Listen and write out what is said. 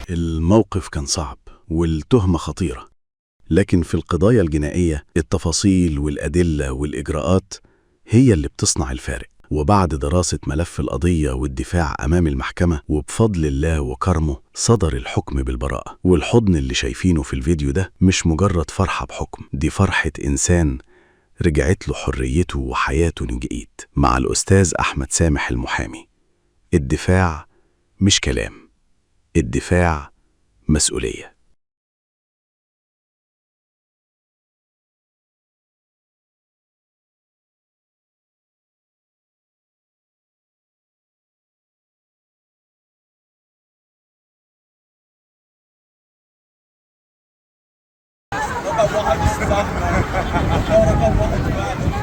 الموقف كان صعب والتهمة خطيرة، لكن في القضايا الجنائية التفاصيل والأدلة والإجراءات هي اللي بتصنع الفارق. وبعد دراسة ملف القضية والدفاع أمام المحكمة وبفضل الله وكرمه صدر الحكم بالبراءة. والحضن اللي شايفينه في الفيديو ده مش مجرد فرحة بحكم، دي فرحة إنسان رجعت له حريته وحياته من جديد. مع الأستاذ أحمد سامح المحامي. الدفاع مش كلام، الدفاع مسؤولية. رقم واحد الصح، رقم واحد فعلا.